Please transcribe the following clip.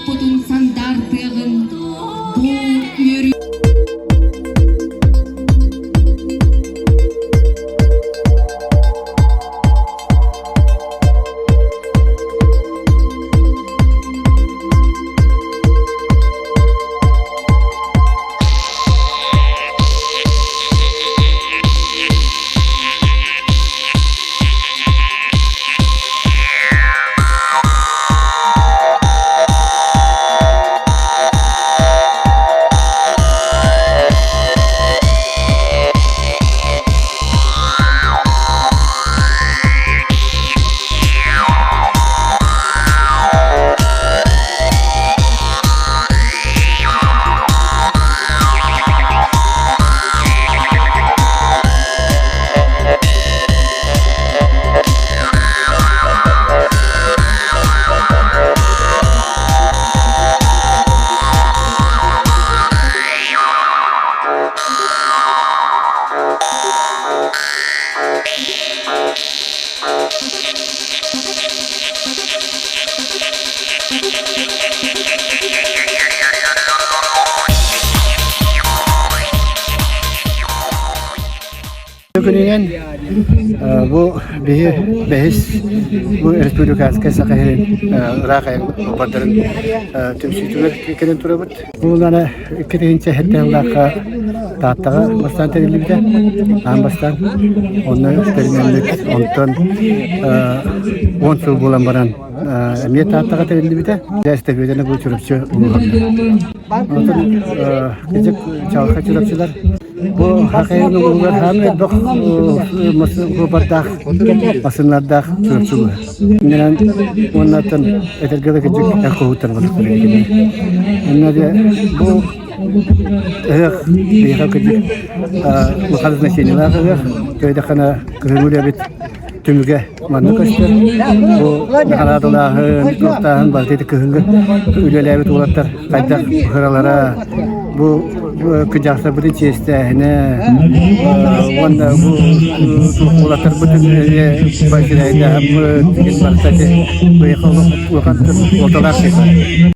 Хотун сандаартыаҕын бу үөрүү Күнүнэн бу биһи бэһис бу республиканскай Саха сирин ыраах айан түмсүүтүгэр кэлэн турабыт. Бу аны 2007 сыллаахха Тааттаҕа бастаан тэриллибитэ. Аан бастаан онно тэринэммит. Онтон 10 сыл буолан баран эмиэ Тааттаҕа тэриллибитэ. Эстафетаны бу Чурапчы улууһа. Онтон кырдьык чаҕылхай чурапчылар Бу хахайын улууһугар хаамыы элбэх суопардаах, массыыналардаах Чурапчы улууһа. Иннинэн уоннаттан этэргэ да кырдьык эр хоһууттар буолуохтара кинилэр. Иннэ дьэ бу ыһыах биһиэхэ кырдьык улахан значениелаах ыһыах. Төһө кыһыҥҥы үлэбит түмүгэ манна көстөр. Бу наҕараадалааһын, туохтааһын барыта ити кыһыҥҥы үлэлээбит уолаттар хайдах ыралара, бу кыдьаахтарбытын чиэстээһинэ уонна бу уолаттарбытын эмиэ баһырайдааһыммыт барыта ити улахан суолталаах.